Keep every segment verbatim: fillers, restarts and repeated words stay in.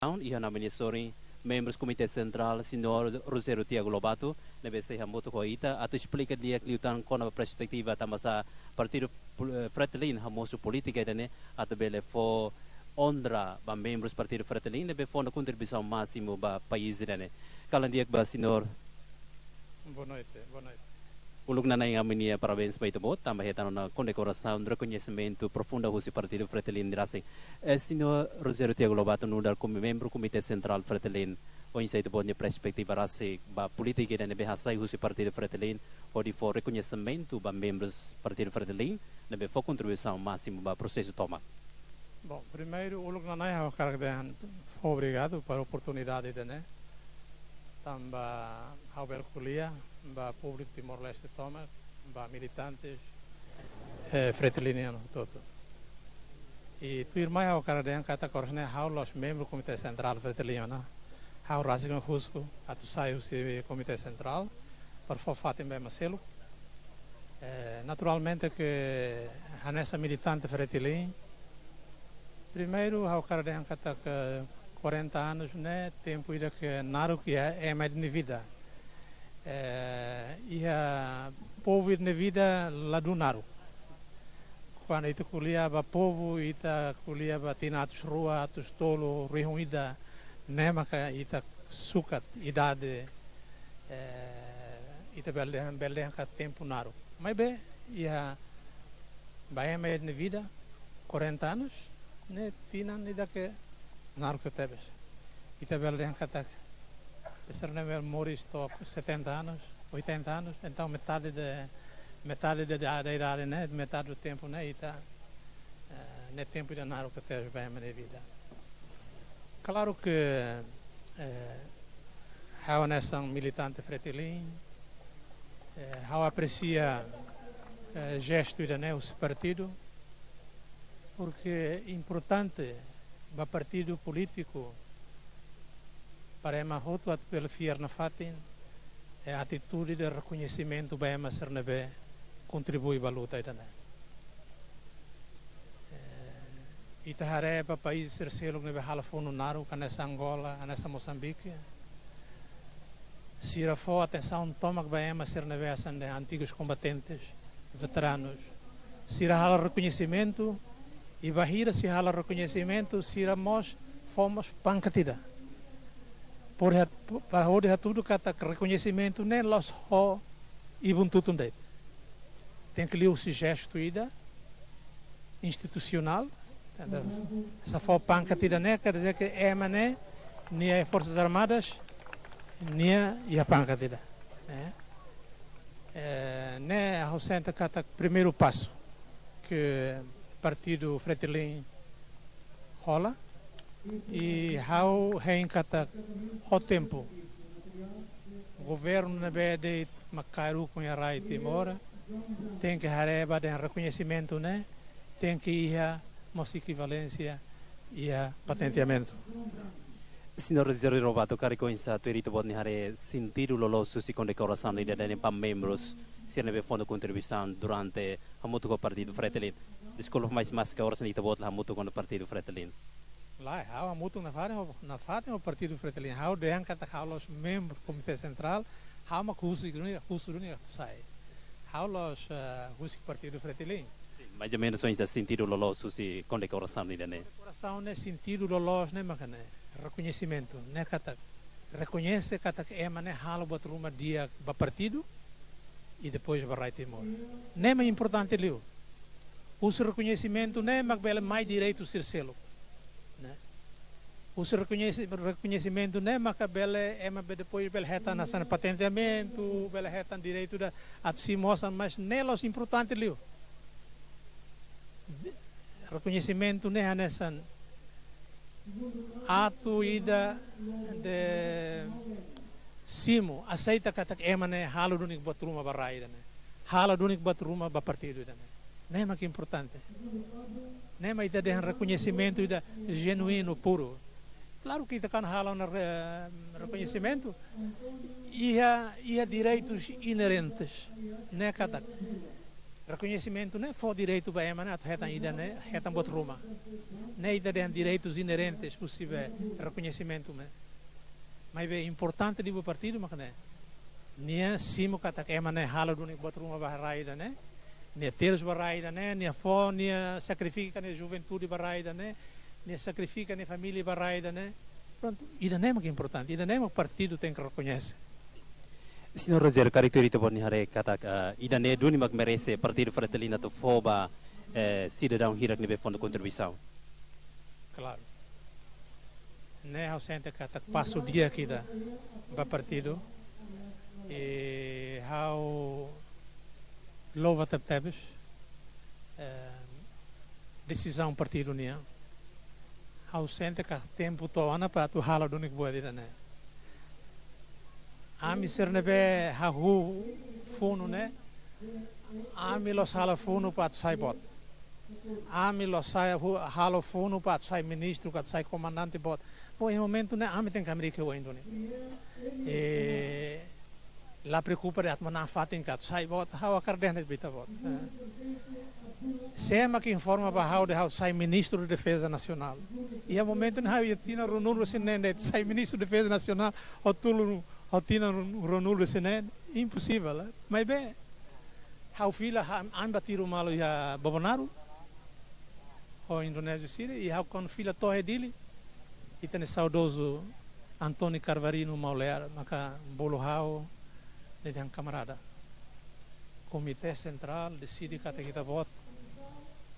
Iha ona ami-nia sorin, membrus Komité Sentrál, Señór Rogério Tiago Lobato, ne'ebé sei hamutuk ho ita, atu esplika di'ak liután kona-ba perspetiva tanbasá Partidu Pol-, eh, Fretilin hamosu polítika ida-ne'e, atu bele fó onra ba membrus Partidu Fretilin, ne'ebé fó ona kontribuisaun másimu ba país ida-ne'e. Kalan di'ak ba Señór. Boa noite, boa noite. Uluk nanain ami-nia parabéns ba ita-boot, tanba hetan ona kondekorasaun, rekoñesimentu profundu husi Partidu Fretilin nia rasen. Eh, Señór Rogério Tiago Lobato nu'udar komu membru Komité Sentrál Fretilin, oinsá ita-boot nia perspetiva rasik ba polítika ida ne'ebé hasai husi Partidu Fretilin, hodi fó rekoñesimentu ba membrus Partidu Fretilin, ne'ebé fó kontribuisaun másimu ba prosesu tomak? Bom, primeiru, uluk nanain ha'u hakarak dehan fó obrigadu ba oportunidade ida-ne'e. Tanba ha'u bele ko'alia ba públiku Timor-Leste tomak, ba militantes, eh, Fretilin nian hotu-hotu. I tuirmai ha'u hakarak dehan katak oras ne'e ha'u la'ós membru Komité Sentrál Fretilin ona. Ha'u rasik mak husik atu sai husi Komité Sentrál, para fó fatin ba ema seluk. Eh, naturalmente ke hanesan militante Fretilin, primeiru, ha'u hakarak dehan katak kuarenta anus ne'e tempu ida ke naruk iha ema ida nia vida. Eh, iha povu ida nia vida ladún naruk. Kuandu ita ko'alia ba povu, ita ko'alia ba tinan atus rua, atus tolu, rihun ida, ne'e maka ita sukat idade, eh, ita bele dehan, bele dehan katak tempu naruk. Maibé, iha ba ema ida nia vida, kuarenta anus, ne'e tinan ida ke naruk tebes. Ita bele dehan katak, sira ne'ebé moris to'o setenta anus, oitenta anus, entaun metade de, metade de, da, da idade ne'e, metade do tempo ne'e, ita, eh, ne'e tempu ida naruk tebes ba ema nia vida. Klaru ke, eh, ha'u hanesan militante Fretilin, eh, ha'u apresia, eh, jestu ida-ne'e husi partidu, porque importante ba partidu polítiku para ema hotu atu bele fiar nafatin, eh, atitude de rekoñesimentu ba ema sira ne'ebé kontribui ba luta ida-ne'e. Eh, ita haree ba país sira seluk ne'ebé halo funu naruk, hanesan Angola, hanesan Mosambike. Sira fó atensaun tomak ba ema sira ne'ebé hanesan antigus kombatentes, veteranus. Sira halo rekoñesimentu, i bainhira sira halo rekoñesimentu, sira mós fó mós pangkat ida. Por hat-, para hodi hatudu katak rekoñesimentu ne'e la'ós ho ibun tutun de'it. Tenke liuhusi jestu ida institusionál. Entaun, se fó pangkat ida-ne'e, quer dizer que ema ne'e, nia Forsas Armadas, nia iha pangkat ida, ne'e. Eh, ne'e ha'u sente katak primeiru pasu ke Partidu Fretilin hola, i ha'u hein katak ho tempu governu ne'ebé de'it mak kaer ukun iha rai Timor, tenke haree ba dehan rekoñesimentu ne'e, tenke iha mós ekivalénsia iha patenteamentu. Señór Rogério Lobato, karik oinsá tuir ita-boot nia haree sentidu loloos husi kondekorasaun ida-ne'e ba membrus sira ne'ebé fó ona kontribuisaun durante hamutuk ho Partidu Fretilin? Deskulpa, mas, mas ke oras ne'e ita-boot la hamutuk ho Partidu Fretilin. Lae, ha'u hamutuk nafatin ho, nafatin ho Partidu Fretilin. Ha'u dehan katak ha'u la'ós membru Komité Sentrál, ha'u mak husik duni, husik duni atu sai. Ha'u la'ós, eh, husik Partidu Fretilin. Sin, mais ou menos oinsá sentidu loloos husi kondekorasaun ida-ne'e? Kondekorasaun ne'e sentidu loloos ne'e maka ne'e, rekoñesimentu, ne'e katak, rekoñese katak ema ne'e halo buat ruma di'ak ba partidu, i depois ba rai Timor. Ne'e mak importante liu. Husi rekoñesimentu ne'e mak bele mai direitu sira seluk, ne'e. Husi rekoñesi-, rekoñesimentu ne'e maka bele, ema be-, depois bele hetan hanesan patenteamentu, bele hetan direitu ida atu simu osan, mas ne'e la'ós importante liu. Rekoñesimentu ne'e hanesan atu ida de simu, aseita katak ema ne'e halo duni buat ruma ba rai ida-ne'e. Halo duni buat ruma ba partidu ida-ne'e. Ne'e mak importante. Ne'e mak ita dehan rekoñesimentu ida jenuínu, puru. Klaru ke ita kan halo ona re-, rekoñesimentu, iha, iha direitus inerentes, ne'e katak Rekoñesimentu ne'e fó direitu ba ema ne'e atu hetan ida-ne'e, hetan buat ruma. Ne'e ita dehan direitus inerentes husi be rekoñesimentu ne'e. Maibé importante liu ba partidu mak ne'e. Nia simu katak ema ne'e halo duni buat ruma ba rai ida-ne'e. Nia terus ba rai ida-ne'e, nia fó, nia sakrifika nia juventude ba rai ida-ne'e, nia sakrifika nia família ba rai ida-ne'e. Prontu, ida-ne'e mak importante, ida-ne'e mak partidu tenke rekoñese. Señór Rogério, karik tuir ita-boot nia haree katak, ah, ida-ne'e duni mak merese Partidu Fretilin atu fó ba, eh, sidadaun hirak ne'ebé fó ona kontribuisaun? Klaru. Ne'e ha'u sente katak pasu di'ak ida ba partidu. I ha'u louva tebetebes, eh, desizaun partidu nian. Ha'u sente katak tempu to'o ona para atu halo duni buat ida-ne'e. Ami sira ne'ebé hahú funu ne'e, ami la'ós halo funu para atu sai boot. Ami la'ós sai hu-, halo funu para atu sai ministru, para atu sai komandante boot. Bom, iha momentu ne'e ami tenke hamriik oin duni. I la preokupa de'it atu manán fatin ka atu sai boot, ha'u hakarak dehan de'it ba ita-boot. Eh. Sé mak informa ba ha'u dehan ha'u sai Ministru Defeza Nasionál? Iha momentu ne'e ha'u iha tinan ruanulu-resin-neen de'it, sai Ministru Defeza Nasionál ho tulun, ho tinan ruanulu-resin-neen, imposivel, eh. Maibé, ha'u fila ha-, ami bá tiru malu iha Bobonaro, ho Indonéziu sira, i ha'u kuandu fila to'o iha Dili, ita-nia saudozu António Carvarino Maulear maka bolu ha'u, nia dehan kamarada, Komité Sentrál deside katak ita-boot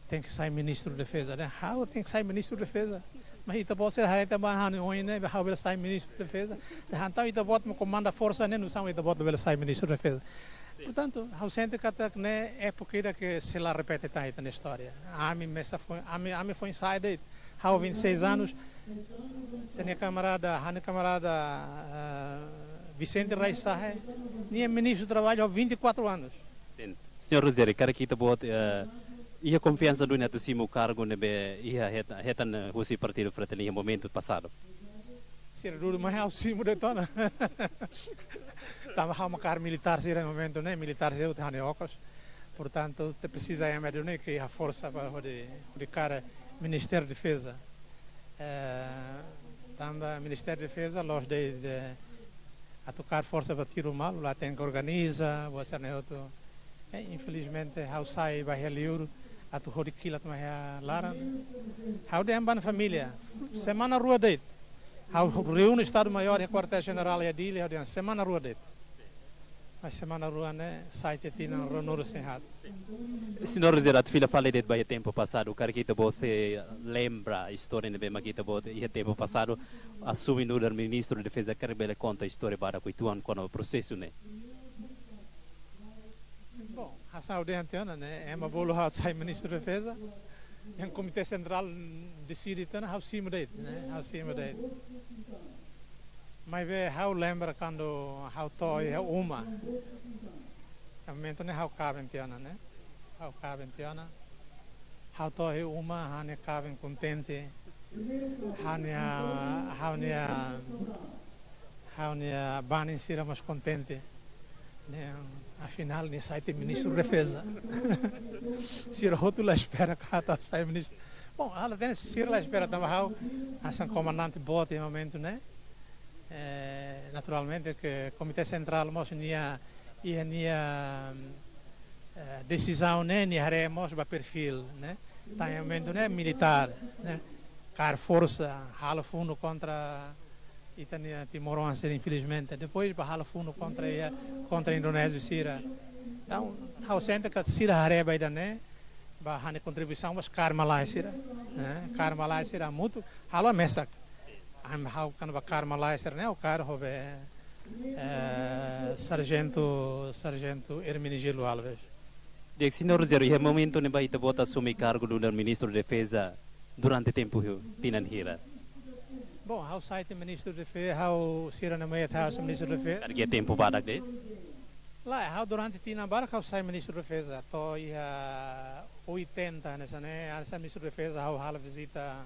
tenke sai Ministru Defeza. Dehan ha'u tenke sai Ministru Defeza. Mas ita-boot sira haree tan ba ha'u-nia oin ne'e, ha'u bele sai Ministru Defeza. Dehan entaun ita-boot mak komanda forsa ne'e, nusá mak ita-boot bele sai Ministru Defeza? Portantu, ha'u sente katak ne'e époka ida ke sei la repete tan iha ita-nia istória. Ami mesak foin, ami, ami foin-sa'e de'it. Ha'u vinte e seis anos. Ita-nia kamarada, ha'u-nia kamarada, ah, Vicente Reis Sahe, nia ministru traballu há vinte e quatro anos. Sin. Señór Rogério, karik ita-boot, eh, iha konfiansa duni atu simu kargu ne'ebé iha het-, hetan, eh, husi Partidu Fretilin iha momentu pasadu? Sira dudu, mas ha'u simu de'it ona. Tanba ha'u mak kaer militár sira momentu ne'e, militár sira uta ha'u-nia okos. Portantu, ita presiza ema duni ke iha forsa para hodi, hodi kaer Ministériu Defeza. Eh, tanba Ministériu Defeza la'ós de'it, de'it atu kaer forsa ba tiru malu, la tenke organiza, buat sira-ne'e hotu. Eh, infelizmente, ha'u sai ba iha liur, atu hodi kilat mai iha laran. Ha'u dehan ba ha'u-nia família, semana rua de'it. Ha'u reúne Estadu Maiór iha Kuartél Jenerál iha Dili, ha'u dehan semana rua de'it. Mas semana rua ne'e, sai tiha tinan ruanulu-resin-haat. Señór Rogério, atu fila fali de'it ba iha tempu pasadu, karik ita-boot sei lembra istória ne'ebé mak ita-boot iha tempu pasadu, asume nu'udar Ministru Defeza, karik bele konta istória badak uitoan kona-ba prosesu ne'e? Bom, hanesan ha'u dehan tiha ona ne'e, ema bolu ha'u sai Ministru Defeza, i Komité Sentrál deside tiha ona, ha'u simu de'it, ne'e, ha'u simu de'it. Maibé ha'u lembra kuandu ha'u to'o iha uma. Momentu ne'e ha'u kaben tiha ona, ne'e. Ha'u kaben tiha ona. Ha'u to'o iha uma, ha'u-nia kaben kontente. Ha'u-nia, ha'u-nia, ha'u-nia banin sira mós kontente. Ne'e, afinál, nia sai tiha Ministru Defeza. Sira hotu la espera katak sai ministru. Bom, ha'u la hatene sira la espera, tanba ha'u hanesan komandante boot iha momentu ne'e. Eh, naturalmente ke Komité Sentrál mós nia, iha nia, eh, desizaun ne'e, nia haree mós ba perfíl, ne'e. Tan iha momentu ne'e militár, ne'e. Kaer forsa, halo funu kontra ita-nia timoroan sira, infelizmente. Depois bá halo funu kontra iha, kontra Indonéziu sira. Entaun, ha'u sente katak sira haree ba ida-ne'e, ba ha'u-nia kontribuisaun ba kaer malae sira, ne'e? Kaer malae sira hamutuk, halo mesak. Ami ha'u kuandu ba kaer malae sira ne'e, ha'u kaer ho be, eh, Sarjentu, Sarjentu Hermenegildo Alves. Di'ak, Señór Rogério, iha momentu ne'ebá ita-boot asume kargu nu'udar Ministru Defeza durante tempu hira, tinan hira? Bom, ha'u sai tiha Ministru Defeza, ha'u sira-ne'e mai ha'u sai Ministru Defeza. Karik iha tempu badak de'it? Lae, ha'u durante tinan barak ha'u sai Ministru Defeza. To'o iha oitenta, hanesan ne'e, hanesan Ministru Defeza, ha'u halo vizita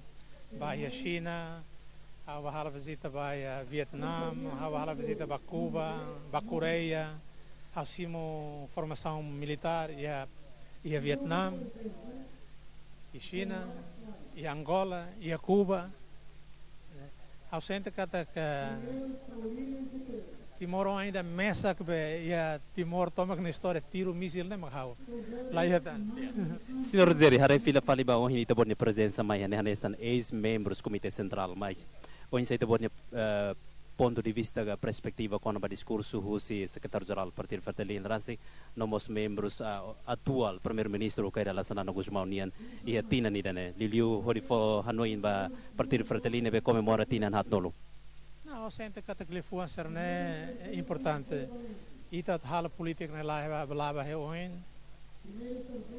ba iha Xina, ha'u halo vizita ba iha Vietname, ha'u halo vizita ba Kuba, ba Koreia, ha'u simu formasaun militár iha iha Vietnam, iha Xina, iha Angola, iha Kuba. Ha'u sente katak Timor oan ida mesak be iha Timor tomak nia istória tiru mísil ne'e mak ha'u. La iha tan. Señór Rogério, haree fila fali ba ohin ita-boot nia prezensa mai iha ne'e hanesan eis-membrus Komité Sentrál, mas oinsá ita-boot nia, eh, pontu de vista ka perspetiva kona-ba diskursu husi Sekretáriu-Jerál Partidu Fretilin rasik, no mós membrus, ah, atuál Primeiru-Ministru Kay Rala Xanana Gusmão nian iha tinan ida-ne'e? Liuliu hodi fó hanoin ba Partidu Fretilin ne'ebé komemora tinan haatnulu. Ha'u sente katak liafuan sira-ne'e importante. Ita atu halo polítika ne'e la'o ba, la'o ba iha oin.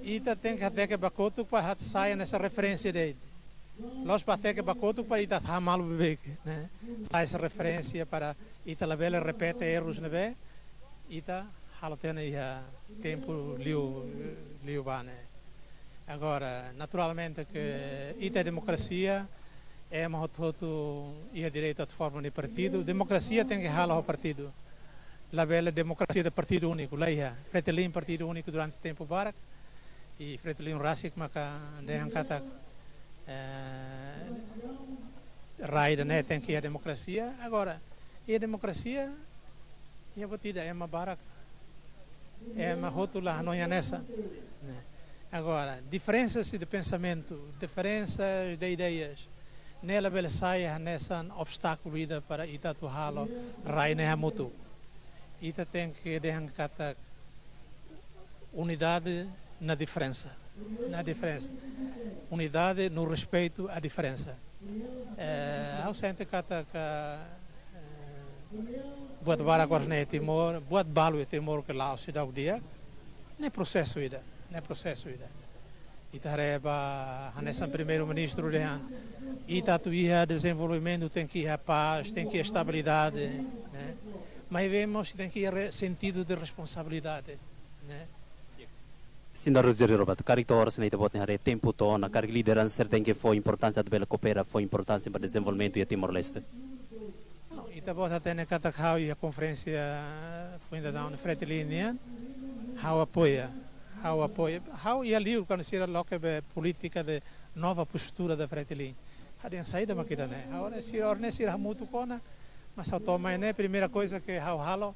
Ita tenke hateke ba kotuk para atu sai hanesan referénsia de'it. La'ós para hateke ba kotuk para ita atu halo malu beibeik, ne'e. Sai hanesan referénsia para ita labele repete errus ne'ebé ita halo tiha ona iha tempu liu, liubá ne'e. Agora, naturalmente ke ita demokrasia, ema hotu-hotu iha direitu atu forma nia partidu. Demokrasia tenke hala'o ho partidu. Labele demokrasia de partidu úniku, la iha. Fretilin partidu úniku durante tempu barak. I Fretilin rasik maka dehan katak, eh, rai ida-ne'e tenke iha demokrasia. Agora, iha demokrasia, iha buat ida ema barak, ema hotu la hanoin hanesan, ne'e. Agora, diferensas de pensamentu, diferensas de ideias, ne'e labele sai hanesan obstákulu ida para ita atu halo rai ne'e hamutuk. Ita tenke dehan katak unidade na diferensa. Na diferensa. Unidade no respeitu à diferensa. Eh, ha'u sente katak, eh, buat barak oras ne'e Timor, buat balu iha Timor ke la'o seidauk di'ak. Ne'e prosesu ida, ne'e prosesu ida. Ita haree ba hanesan Primeiru-Ministru dehan, ita atu iha dezenvolvimentu tenke iha pás, tenke iha estabilidade, ne'e. Mas vemos tenke iha re-, sentidu de responsabilidade, ne'e. Señór Rogério Lobato, karik to'o oras ne'e ita-boot nia haree tempu to'o ona, karik lideransa sira tenke fó importánsia atu bele koopera, fó importánsia ba dezenvolvimentu iha Timor-Leste? Não, ita-boot hatene katak ha'u iha konferénsia foin daudaun Fretilin nian, ha'u apoia, ha'u apoia, ha'u iha liur kuandu sira loke be polítika de nova postura da Fretilin. Ha'u dehan saida mak ida-ne'e. Ha'u dehan sira oras ne'e sira hamutuk ona, mas ha'u to'o mai ne'e primeira koiza ke ha'u halo,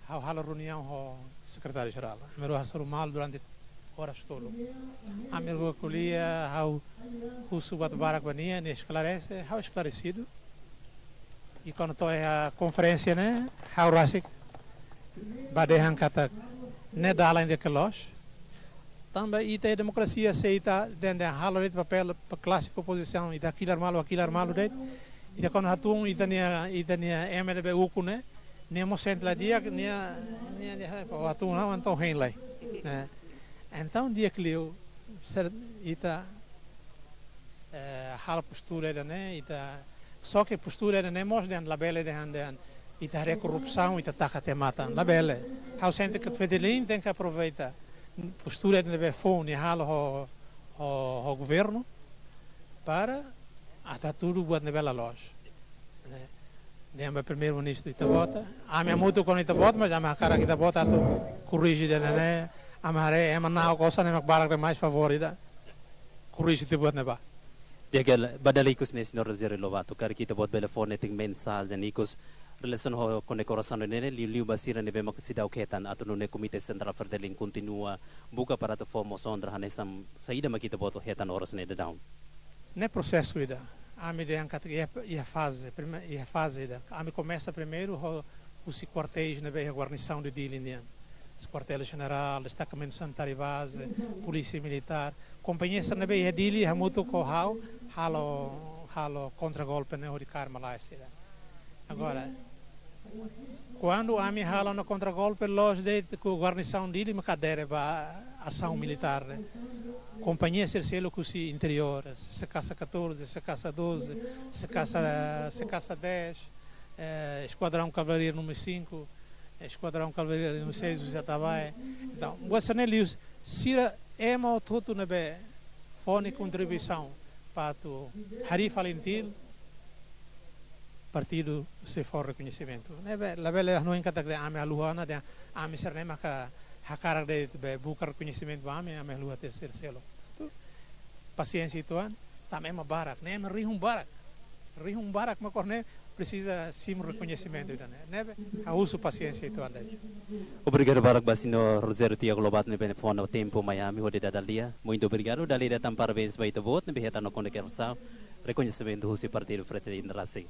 ha'u halo reuniaun ho Sekretáriu-Jerál. Ami rua hasoru malu durante oras tolu. Ami rua ko'alia, ha'u husu buat barak ba nia, nia esklarese, ha'u esklaresidu. I kuandu to'o iha konferénsia ne'e, ha'u rasik bá dehan katak ne'e dalan ida ke loos. Tanba ita iha demokrasia, se ita dehan, dehan halo de'it papél ba klásiku opozisaun, ita hakilar malu, hakilar malu de'it. Ita kuandu hatún ita-nia, ita-nia M L B ukun ne'e, nia mós sente la di'ak, nia, nia, nia, o hatún ha'u entaun hein lai, ne'e. Entaun di'ak liu, se ita, eh, halo postura ida-ne'e, ita, só ke postura ida-ne'e mós dehan labele dehan, dehan ita haree korrupsaun, ita taka tiha matan, labele. Ha'u sente katak Fretilin tenke aproveita postura ida ne'ebé foun nia halo ho, ho, ho governu, para atu hatudu buat ne'ebé la loos. Ne'e, dehan ba Primeiru-Ministru ita vota, ami hamutuk ho ita vota, mas ami hakarak ita vota atu korrije ida-ne'e, ami haree ema na'ok osan ne'e mak barak demais, favór ita korrije tiha buat ne'ebá. Di'ak, ba dala ikus ne'e, Señór Rogério Lobato, karik ita-boot bele fó netik mensajen ikus relasiona ho kondekorasaun ne'e, liuliu ba sira ne'ebé mak seidauk hetan, atu nune'e Komité Sentrál Fretilin kontinua buka para atu fó mós onra hanesan saida mak ita-boot hetan oras ne'e daudaun. Ne'e prosesu ida. Ami dehan katak iha, iha faze, prime-, iha faze ida. Ami komesa primeiru ho, husi kuartéis ne'ebé iha guarnisaun de Dili nian. Kuartél Jenerál, Destakamentu Sanitáriu Baze, Polísia Militár. Kompañia sira ne'ebé iha Dili hamutuk ho ha'u, halo, halo kontragolpe ne'e hodi kaer malae sira. Agora, kuandu ami halo ona kontragolpe, loos de'it ho guarnisaun Dili mak adere ba asaun militár ne'e. Kompañia sira seluk husi interiór, CCaSA catorze, CCaSA doze, CCaSA, CCaSA dez, eh, Esquadrão Cavalaria número cinco, Esquadrão Cavalaria número seis, husi Atabae. Entaun, buat sira-ne'e liu, sira ema hotu-hotu ne'ebé fó nia kontribuisaun para atu harii fali INTIL, partidu sei fó rekoñesimentu. Ne'ebé, labele hanoin katak dehan ami haluha ona, dehan ami sira-ne'e maka hakarak de'it buka rekoñesimentu ba ami, ami haluha tiha sira seluk. Pasiénsia uitoan, tanba ema barak, ne'e ema rihun barak. Rihun barak mak ne'e presiza simu rekoñesimentu ida-ne'e. Ne'ebé, ha'u husu pasiénsia uitoan de'it. Obrigadu barak ba señór Rogério Tiago Lobato ne'ebé fó ona tempu mai ami hodi dada lia. Muito obrigado, dala ida tan parabéns ba ita-boot ne'ebé hetan ona kona-ba rekoñesimentu husi Partidu Fraternidade.